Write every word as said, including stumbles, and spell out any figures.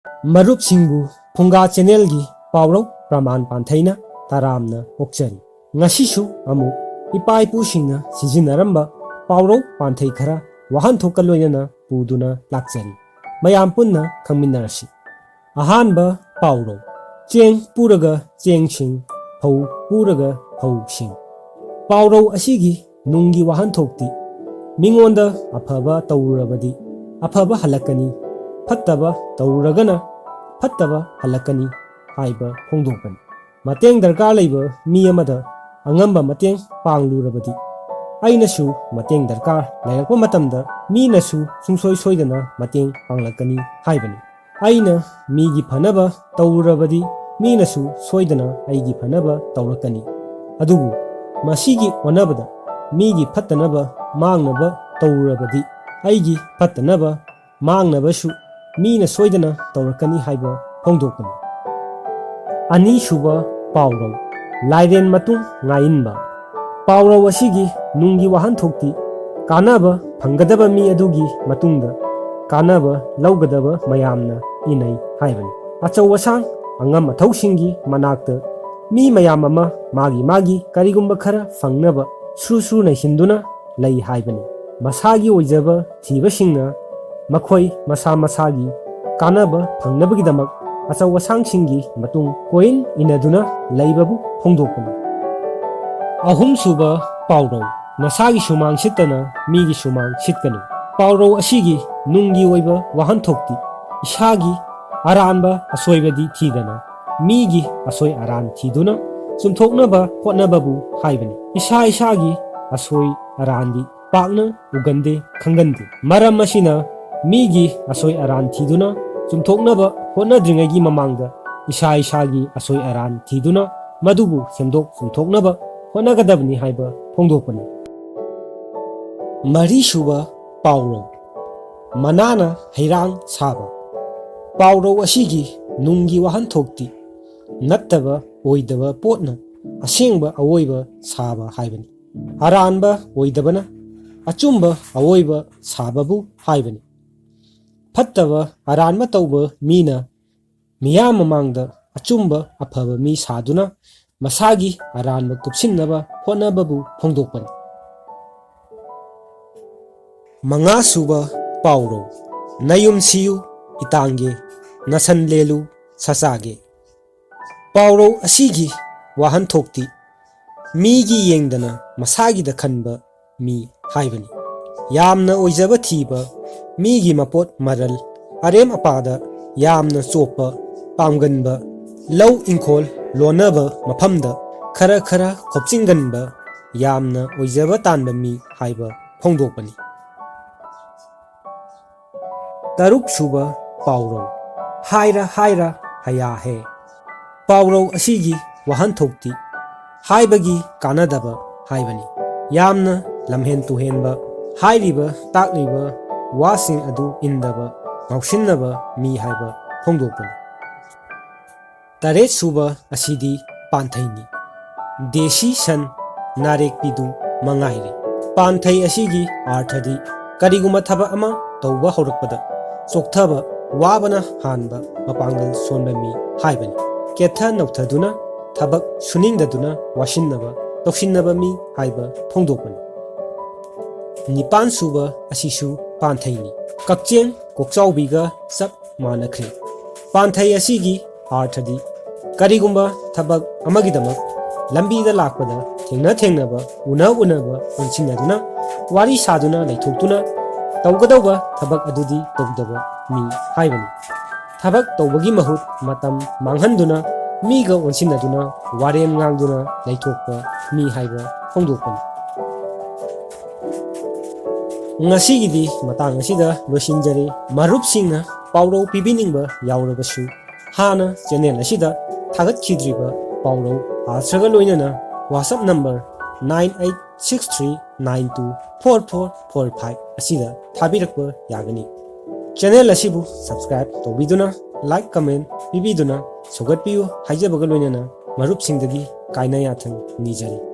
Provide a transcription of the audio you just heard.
ꯃꯔꯨꯞꯁꯤꯡꯕꯨ ꯐꯨꯡꯒꯥ ꯆꯦꯅꯦꯜꯒꯤ ꯄꯥꯎꯔꯧ ꯄ꯭ꯔꯃꯥꯟ ꯄꯥꯟꯊꯩꯅ ꯇꯔꯥꯝꯅ ꯑꯣꯛꯆꯔꯤ꯫ ꯉꯁꯤꯁꯨ ꯑꯃꯨꯛ ꯏꯄꯥ ꯏꯄꯨꯁꯤꯡꯅ ꯁꯤꯖꯤꯟꯅꯔꯝꯕ ꯄꯥꯎꯔꯧ ꯄꯥꯟꯊꯩ ꯈꯔ ꯋꯥꯍꯟꯊꯣꯛꯀ ꯂꯣꯏꯅꯅ ꯄꯨꯗꯨꯅ ꯂꯥꯛꯆꯔꯤ꯫ ꯃꯌꯥꯝ ꯄꯨꯟꯅ ꯈꯪꯃꯤꯟꯅꯔꯁꯤ꯫ ꯑꯍꯥꯟꯕ ꯄꯥꯎꯔꯧ: ꯆꯦꯡ ꯄꯨꯔꯒ ꯆꯦꯡꯁꯤꯡ, ꯐꯧ ꯄꯨꯔꯒ ꯐꯧꯁꯤꯡ꯫ ꯄꯥꯎꯔꯧ ꯑꯁꯤꯒꯤ ꯅꯨꯡꯒꯤ ꯋꯥꯍꯟꯊꯣꯛꯇꯤ, ꯃꯤꯉꯣꯟꯗ ꯑꯐꯕ ꯇꯧꯔꯨꯔꯕꯗꯤ ꯑꯐꯕ ꯍꯜꯂꯛꯀꯅꯤ, ꯐꯠꯇꯕ ꯇꯧꯔꯨꯔꯒꯅ ꯐꯠꯇꯕ ꯍꯜꯂꯛꯀꯅꯤ ꯍꯥꯏꯕ ꯐꯣꯡꯗꯣꯛꯄꯅꯤ꯫ ꯃꯇꯦꯡ ꯗꯔꯀꯥꯔ ꯂꯩꯕ ꯃꯤ ꯑꯃꯗ ꯑꯉꯝꯕ ꯃꯇꯦꯡ ꯄꯥꯡꯂꯨꯔꯕꯗꯤ, ꯑꯩꯅꯁꯨ ꯃꯇꯦꯡ ꯗꯔꯀꯥꯔ ꯂꯩꯔꯛꯄ ꯃꯇꯝꯗ ꯃꯤꯅꯁꯨ ꯁꯨꯡꯁꯣꯏ ꯁꯣꯏꯗꯅ ꯃꯇꯦꯡ ꯄꯥꯡꯂꯛꯀꯅꯤ ꯍꯥꯏꯕꯅꯤ꯫ ꯑꯩꯅ ꯃꯤꯒꯤ ꯐꯅꯕ ꯇꯧꯔꯨꯔꯕꯗꯤ ꯃꯤꯅꯁꯨ ꯁꯣꯏꯗꯅ ꯑꯩꯒꯤ ꯐꯅꯕ ꯇꯧꯔꯛꯀꯅꯤ꯫ ꯑꯗꯨꯕꯨ ꯃꯁꯤꯒꯤ ꯑꯣꯟꯅꯕꯗ ꯃꯤꯒꯤ ꯐꯠꯇꯅꯕ ꯃꯥꯡꯅꯕ ꯇꯧꯔꯨꯔꯕꯗꯤ ꯑꯩꯒꯤ ꯐꯠꯇꯅꯕ ꯃꯥꯡꯅꯕꯁꯨ ꯃꯤꯅ ꯁꯣꯏꯗꯅ ꯇꯧꯔꯛꯀꯅꯤ ꯍꯥꯏꯕ ꯐꯣꯡꯗꯣꯛꯄꯅꯤ꯫ ꯑꯅꯤꯁꯨꯕ ꯄꯥꯎꯔꯧ: ꯂꯥꯏꯔꯦꯟ ꯃꯇꯨꯡ ꯉꯥꯏꯏꯟꯕ꯫ ꯄꯥꯎꯔꯧ ꯑꯁꯤꯒꯤ ꯅꯨꯡꯒꯤ ꯋꯥꯍꯟꯊꯣꯛꯇꯤ, ꯀꯥꯟꯅꯕ ꯐꯪꯒꯗꯕ ꯃꯤ ꯑꯗꯨꯒꯤ ꯃꯇꯨꯡꯗ ꯀꯥꯟꯅꯕ ꯂꯧꯒꯗꯕ ꯃꯌꯥꯝꯅ ꯏꯅꯩ ꯍꯥꯏꯕꯅꯤ꯫ ꯑꯆꯧ ꯑꯁꯥꯡ, ꯑꯉꯝ ꯑꯊꯧꯁꯤꯡꯒꯤ ꯃꯅꯥꯛꯇ ꯃꯤ ꯃꯌꯥꯝ ꯑꯃ ꯃꯥꯒꯤ ꯃꯥꯒꯤ ꯀꯔꯤꯒꯨꯝꯕ ꯈꯔ ꯐꯪꯅꯕ ꯁꯨꯔ ꯁꯨꯔ ꯅꯩꯁꯤꯟꯗꯨꯅ ꯂꯩ ꯍꯥꯏꯕꯅꯤ꯫ ꯃꯁꯥꯒꯤ ꯑꯣꯏꯖꯕ ꯊꯤꯕꯁꯤꯡꯅ ꯃꯈꯣꯏ ꯃꯁꯥ ꯃꯁꯥꯒꯤ ꯀꯥꯟꯅꯕ ꯐꯪꯅꯕꯒꯤꯗꯃꯛ ꯑꯆꯧ ꯑꯁꯥꯡꯁꯤꯡꯒꯤ ꯃꯇꯨꯡ ꯀꯣꯏꯏꯟ ꯏꯟꯅꯗꯨꯅ ꯂꯩꯕꯕꯨ ꯐꯣꯡꯗꯣꯛꯄꯅꯤ꯫ ꯑꯍꯨꯝꯁꯨꯕ ꯄꯥꯎꯔꯧ: ꯅꯁꯥꯒꯤ ꯁꯨꯃꯥꯡ ꯁꯤꯠꯇꯅ ꯃꯤꯒꯤ ꯁꯨꯃꯥꯡ ꯁꯤꯠꯀꯅꯨ꯫ ꯄꯥꯎꯔꯧ ꯑꯁꯤꯒꯤ ꯅꯨꯡꯒꯤ ꯑꯣꯏꯕ ꯋꯥꯍꯟꯊꯣꯛꯇꯤ, ꯏꯁꯥꯒꯤ ꯑꯔꯥꯟꯕ ꯑꯁꯣꯏꯕꯗꯤ ꯊꯤꯗꯅ ꯃꯤꯒꯤ ꯑꯁꯣꯏ ꯑꯔꯥꯟ ꯊꯤꯗꯨꯅ ꯆꯨꯝꯊꯣꯛꯅꯕ ꯍꯣꯠꯅꯕꯕꯨ ꯍꯥꯏꯕꯅꯤ꯫ ꯏꯁꯥ ꯏꯁꯥꯒꯤ ꯑꯁꯣꯏ ꯑꯔꯥꯟꯗꯤ ꯄꯥꯛꯅ ꯎꯒꯟꯗꯦ, ꯈꯪꯒꯟꯗꯦ꯫ ꯃꯔꯝ ꯑꯁꯤꯅ ꯃꯤꯒꯤ ꯑꯁꯣꯏ ꯑꯔꯥꯟ ꯊꯤꯗꯨꯅ ꯆꯨꯝꯊꯣꯛꯅꯕ ꯍꯣꯠꯅꯗ꯭ꯔꯤꯉꯩꯒꯤ ꯃꯃꯥꯡꯗ ꯏꯁꯥ ꯏꯁꯥꯒꯤ ꯑꯁꯣꯏ ꯑꯔꯥꯟ ꯊꯤꯗꯨꯅ ꯃꯗꯨꯕꯨ ꯁꯦꯝꯗꯣꯛ ꯆꯨꯝꯊꯣꯛꯅꯕ ꯍꯣꯠꯅꯒꯗꯕꯅꯤ ꯍꯥꯏꯕ ꯐꯣꯡꯗꯣꯛꯄꯅꯤ꯫ ꯃꯔꯤꯁꯨꯕ ꯄꯥꯎꯔꯧ: ꯃꯅꯥꯅ ꯍꯩꯔꯥꯡ ꯁꯥꯕ꯫ ꯄꯥꯎꯔꯧ ꯑꯁꯤꯒꯤ ꯅꯨꯡꯒꯤ ꯋꯥꯍꯟꯊꯣꯛꯇꯤ, ꯅꯠꯇꯕ ꯑꯣꯏꯗꯕ ꯄꯣꯠꯅ ꯑꯁꯦꯡꯕ ꯑꯑꯣꯏꯕ ꯁꯥꯕ ꯍꯥꯏꯕꯅꯤ꯫ ꯑꯔꯥꯟꯕ ꯑꯣꯏꯗꯕꯅ ꯑꯆꯨꯝꯕ ꯑꯑꯣꯏꯕ ꯁꯥꯕꯕꯨ ꯍꯥꯏꯕꯅꯤ꯫ ꯐꯠꯇꯕ ꯑꯔꯥꯟꯕ ꯇꯧꯕ ꯃꯤꯅ ꯃꯤꯌꯥꯝ ꯃꯃꯥꯡꯗ ꯑꯆꯨꯝꯕ ꯑꯐꯕ ꯃꯤ ꯁꯥꯗꯨꯅ ꯃꯁꯥꯒꯤ ꯑꯔꯥꯟꯕ ꯀꯨꯞꯁꯤꯟꯅꯕ ꯍꯣꯠꯅꯕꯕꯨ ꯐꯣꯡꯗꯣꯛꯄꯅꯤ꯫ ꯃꯉꯥꯁꯨꯕ ꯄꯥꯎꯔꯧ, ꯅꯌꯨꯝ ꯁꯤꯌꯨ ꯏꯇꯥꯡꯒꯦ, ꯅꯁꯟ ꯂꯦꯜꯂꯨ ꯁꯆꯥꯒꯦ꯫ ꯄꯥꯎꯔꯧ ꯑꯁꯤꯒꯤ ꯋꯥꯍꯟꯊꯣꯛꯇꯤ ꯃꯤꯒꯤ ꯌꯦꯡꯗꯅ ꯃꯁꯥꯒꯤꯗ ꯈꯟꯕ ꯃꯤ ꯍꯥꯏꯕꯅꯤ꯫ ꯌꯥꯝꯅ ꯑꯣꯏꯖꯕ ꯊꯤꯕ, ꯃꯤꯒꯤ ꯃꯄꯣꯠ ꯃꯔꯜ, ꯑꯔꯦꯝ ꯑꯄꯥꯗ ꯌꯥꯝꯅ ꯆꯣꯞꯄ, ꯄꯥꯝꯒꯟꯕ, ꯂꯧ ꯏꯪꯈꯣꯜ ꯂꯣꯟꯅꯕ ꯃꯐꯝꯗ ꯈꯔ ꯈꯔ ꯈꯣꯞꯆꯤꯟꯒꯟꯕ, ꯌꯥꯝꯅ ꯑꯣꯏꯖꯕ ꯇꯥꯟꯕ ꯃꯤ ꯍꯥꯏꯕ ꯐꯣꯡꯗꯣꯛꯄꯅꯤ꯫ ꯇꯔꯨꯛ ꯁꯨꯕ ꯄꯥꯎꯔꯧ, ꯍꯥꯏꯔ ꯍꯥꯏꯔ ꯍꯌꯥ ꯍꯦ꯫ ꯄꯥꯎꯔꯧ ꯑꯁꯤꯒꯤ ꯋꯥꯍꯟꯊꯣꯛꯇꯤ ꯍꯥꯏꯕꯒꯤ ꯀꯥꯟꯅꯗꯕ ꯍꯥꯏꯕꯅꯤ꯫ ꯌꯥꯝꯅ ꯂꯝꯍꯦꯟ ꯇꯨꯍꯦꯟꯕ, ꯍꯥꯏꯔꯤꯕ ꯇꯥꯛꯂꯤꯕ ꯋꯥꯁꯤꯡ ꯑꯗꯨ ꯏꯟꯗꯕ, ꯉꯥꯎꯁꯤꯟꯅꯕ ꯃꯤ ꯍꯥꯏꯕ ꯐꯣꯡꯗꯣꯛꯄꯅꯤ꯫ ꯇꯔꯦꯠ ꯁꯨꯕ ꯑꯁꯤꯗꯤ ꯄꯥꯟꯊꯩꯅꯤ꯫ ꯗꯦꯁꯤ ꯁꯟ ꯅꯥꯔꯦꯛꯄꯤꯗꯨ ꯃꯉꯥꯏꯔꯦ꯫ ꯄꯥꯟꯊꯩ ꯑꯁꯤꯒꯤ ꯑꯥꯔꯊꯗꯤ ꯀꯔꯤꯒꯨꯝꯕ ꯊꯕꯛ ꯑꯃ ꯇꯧꯕ ꯍꯧꯔꯛꯄꯗ ꯆꯣꯛꯊꯕ, ꯋꯥꯕꯅ ꯍꯥꯟꯕ ꯃꯄꯥꯡꯒꯜ ꯁꯣꯟꯕ ꯃꯤ ꯍꯥꯏꯕꯅꯤ꯫ ꯀꯦꯠꯊ ꯅꯧꯊꯗꯨꯅ ꯊꯕꯛ ꯁꯨꯅꯤꯡꯗꯗꯨꯅ ꯋꯥꯁꯤꯟꯅꯕ, ꯇꯧꯁꯤꯟꯅꯕ ꯃꯤ ꯍꯥꯏꯕ ꯐꯣꯡꯗꯣꯛꯄꯅꯤ꯫ ꯅꯤꯄꯥꯟ ꯁꯨꯕ ꯑꯁꯤꯁꯨ ꯄꯥꯟꯊꯩꯅꯤ꯫ ꯀꯛꯆꯦꯡ ꯀꯣꯛꯆꯥꯎꯕꯤꯒ ꯆꯞ ꯃꯥꯟꯅꯈ꯭ꯔꯦ꯫ ꯄꯥꯟꯊꯩ ꯑꯁꯤꯒꯤ ꯑꯥꯔꯊꯗꯤ ꯀꯔꯤꯒꯨꯝꯕ ꯊꯕꯛ ꯑꯃꯒꯤꯗꯃꯛ ꯂꯝꯕꯤꯗ ꯂꯥꯛꯄꯗ ꯊꯦꯡꯅ ꯊꯦꯡꯅꯕ, ꯎꯅ ꯎꯅꯕ ꯑꯣꯟꯁꯤꯟꯅꯗꯨꯅ ꯋꯥꯔꯤ ꯁꯥꯗꯨꯅ ꯂꯩꯊꯣꯛꯇꯨꯅ ꯇꯧꯒꯗꯧꯕ ꯊꯕꯛ ꯑꯗꯨꯗꯤ ꯇꯧꯗꯕ ꯃꯤ ꯍꯥꯏꯕꯅꯤ꯫ ꯊꯕꯛ ꯇꯧꯕꯒꯤ ꯃꯍꯨꯠ ꯃꯇꯝ ꯃꯥꯡꯍꯟꯗꯨꯅ ꯃꯤꯒ ꯑꯣꯟꯁꯤꯟꯅꯗꯨꯅ ꯋꯥꯔꯦꯝ ꯉꯥꯡꯗꯨꯅ ꯂꯩꯊꯣꯛꯄ ꯃꯤ ꯍꯥꯏꯕ ꯐꯣꯡꯗꯣꯛꯄꯅꯤ꯫ ꯉꯁꯤꯒꯤꯗꯤ ꯃꯇꯥꯡ ꯑꯁꯤꯗ ꯂꯣꯏꯁꯤꯟꯖꯔꯦ꯫ ꯃꯔꯨꯞꯁꯤꯡꯅ ꯄꯥꯎꯔꯧ ꯄꯤꯕꯤꯅꯤꯡꯕ ꯌꯥꯎꯔꯕꯁꯨ ꯍꯥꯟꯅ ꯆꯦꯅꯦꯜ ꯑꯁꯤꯗ ꯊꯥꯒꯠꯈꯤꯗ꯭ꯔꯤꯕ ꯄꯥꯎꯔꯧ ꯑꯥꯔꯊꯒ ꯂꯣꯏꯅꯅ WhatsApp number nine eight six three nine two four four four five ꯑꯁꯤꯗ ꯊꯥꯕꯤꯔꯛꯄ ꯌꯥꯒꯅꯤ꯫ ꯆꯦꯅꯦꯜ ꯑꯁꯤꯕꯨ subscribe ꯇꯧꯕꯤꯗꯨꯅ, like, comment ꯄꯤꯕꯤꯗꯨꯅ ꯁꯧꯒꯠꯄꯤꯌꯨ ꯍꯥꯏꯖꯕꯒ ꯂꯣꯏꯅꯅ ꯃꯔꯨꯞꯁꯤꯡꯗꯒꯤ ꯀꯥꯏꯅ ꯌꯥꯊꯪ ꯅꯤꯖꯔꯤ꯫